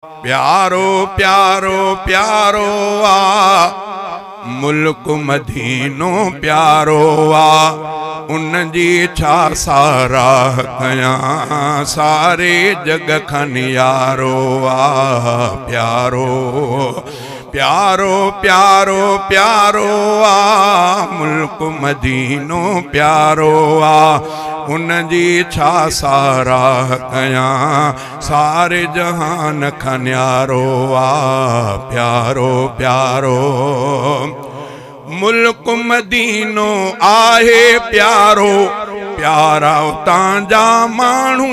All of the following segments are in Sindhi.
پيارو پيارو پيارو آ ملڪ مدينو پيارو آ ان جي ڇا ساراهه ڪيان ساري جڳ کان نيارو آ پيارو پيارو پيارو پيارو آ ملڪ مدينو پيارو آ ان جي ڇا ساراهه ڪيان ساري جهان کان نيارو آ پيارو پيارو ملڪ مدينو آهي پيارو پيارا اتان جا ماڻهو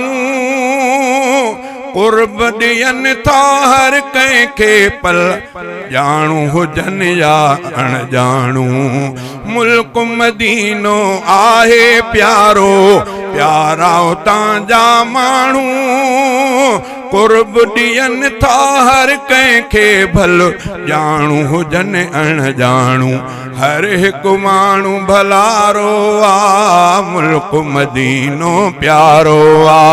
قرب ڏين ٿا هر ڪنهن کي پل ڄاڻو هجن يا اڻ ڄاڻو ملڪ مدينو آهي پيارو پيارا اتان جا ماڻهو قرب ڏين ٿا هر ڪنهن کي ڀل ڄاڻو هجن اڻ ڄاڻو هر هڪ ماڻهو ڀلارو آ ملڪ مدينو پيارو آ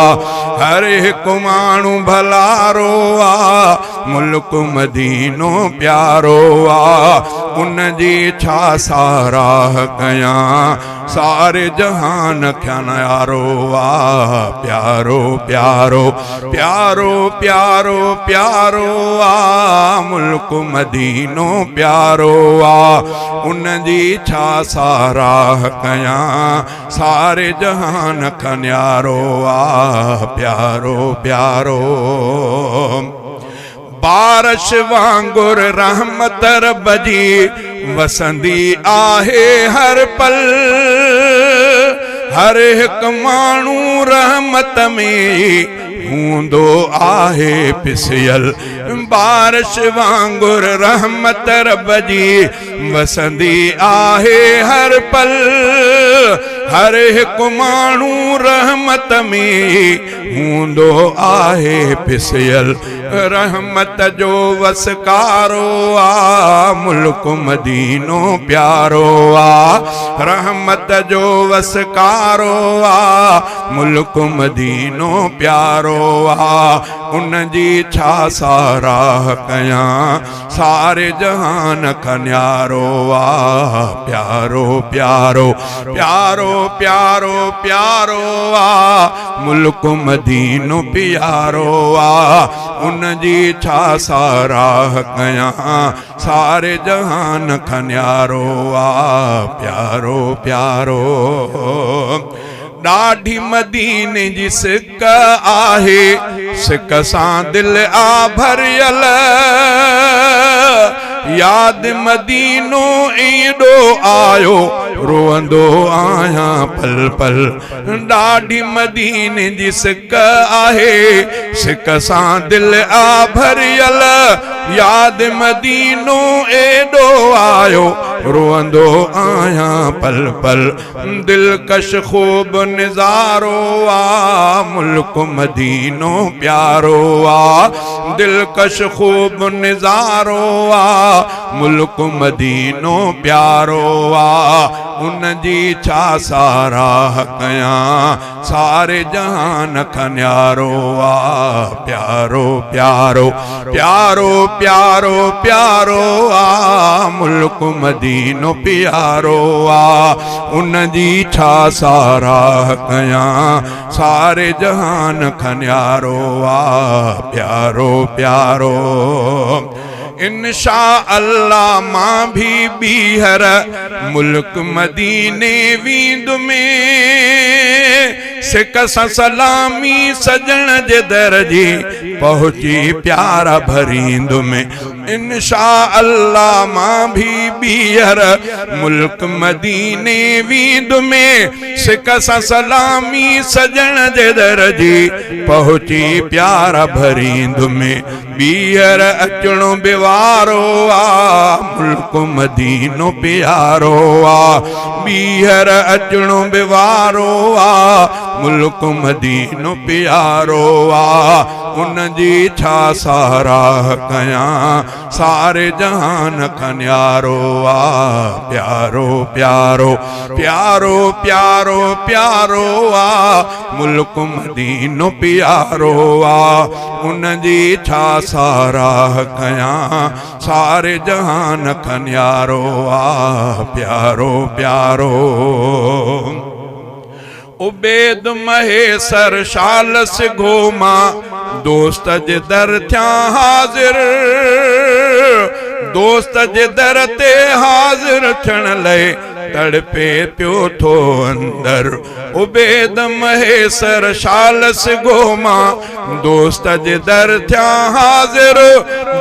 هر هڪ ماڻهو ڀلارو آ ملڪ مدينو پيارو آ ان جي ڇا ساراهه ڪيان ساري جهان کان نيارو آ پيارو پيارو پيارو پيارو پيارو آ ملڪ مدينو پيارو آ ان جي ڇا ساراهه ڪيان ساري جهان کان نيارو آ پيارو پيارو بارش وانگر رحمت رب جي وسندي آهي هر پل هر هڪ ماڻهو رحمت ۾ هوندو آهي پسيل بارش وانگر رحمت رب جي وسندي آهي هر پل هر هڪ ماڻهو رحمت ۾ هوندو آهي پسيل رحمت جو وسڪارو آ ملڪ مدينو پيارو آ رحمت جو وسڪارو آ ملڪ مدينو پيارو آ ان جي ڇا ساراهه ڪيان ساري جهان کان نيارو آ پيارو پيارو پيارو پيارو پيارو آ ملڪ مدينو پيارو آ ان جي ڇا ساراهه ڪيان ساري جهان کان نيارو آ پيارو پيارو ڏاڍي مديني جي سڪ آهي سڪ سان دل آ ڀريل ياد مدينو ايڏو آيو روئندو آهيان پل پل ڏاڍي مديني جي سڪ آهي سڪ سان دل آ ڀريل ياد مدينو ايڏو آيو روئندو آهيان پل پل دلڪش خوب نظارو آ ملڪ مدينو پيارو آ دلڪش خوب نظارو آ ملڪ مدينو پيارو آ ان جي ڇا ساراهه ڪيان ساري جهان کان نيارو آ پيارو پيارو پيارو پيارو پيارو آ ملڪ مدينو پيارو آ ان جي ڇا ساراهه ڪيان ساري جهان کان نيارو آ پيارو پيارو انشاء الله مان ڀي ٻيهر ملڪ مديني ويندم سڪ سان سلامي سڄڻ جي در جي پهچي پيارا ڀريندم انشاء الله مان ڀي ٻيهر ملڪ مديني ويندم سڪ سان سلامي سڄڻ جي در جي پهچي پيارا ڀريندم ٻيهر اچڻو به وارو آ ملڪ مدينو پيارو آ ٻيهر اچڻو به وارو آ ملڪ مدينو پيارو آ، ان جي ڇا ساراهه ڪيان، ساري جهان کان نيارو آ، پيارو پيارو پيارو پيارو پيارو آ، ملڪ مدينو پيارو آ، ان جي ڇا ساراهه ڪيان، ساري جهان کان نيارو آ، پيارو پيارو. عبيد مهيسر شال سگهو مان دوست جي در ٿيان حاضر، دوست جي در تي حاضر ٿيڻ لئي تڙپي پيو ٿو اندر. عبيد مهيسر شال سگهو مان دوست جي در ٿيان حاضر،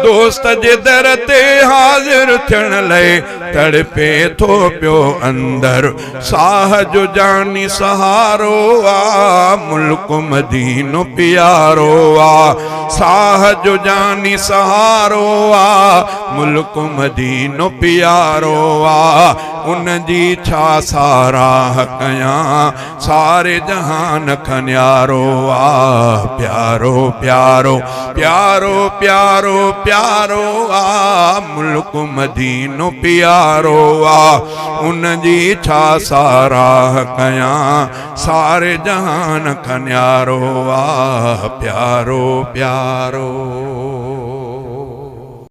دوست جي در تي حاضر ٿيڻ لئي تڙپي ٿو پيو اندر. ساهه جو جاني سهارو آ، ملڪ مدينو پيارو آ، ساهه جو جاني سهارو آ، ملڪ مدينو پيارو آ، ان جي ڇا ساراهه ڪيان، ساري جهان کان نيارو آ، پيارو پيارو پيارو پيارو پيارو آ، ملڪ مدينو پيارو آ، ان جي ڇا ساراهه ڪيان، ساري جهان کان نيارو آ، پيارو پيارو.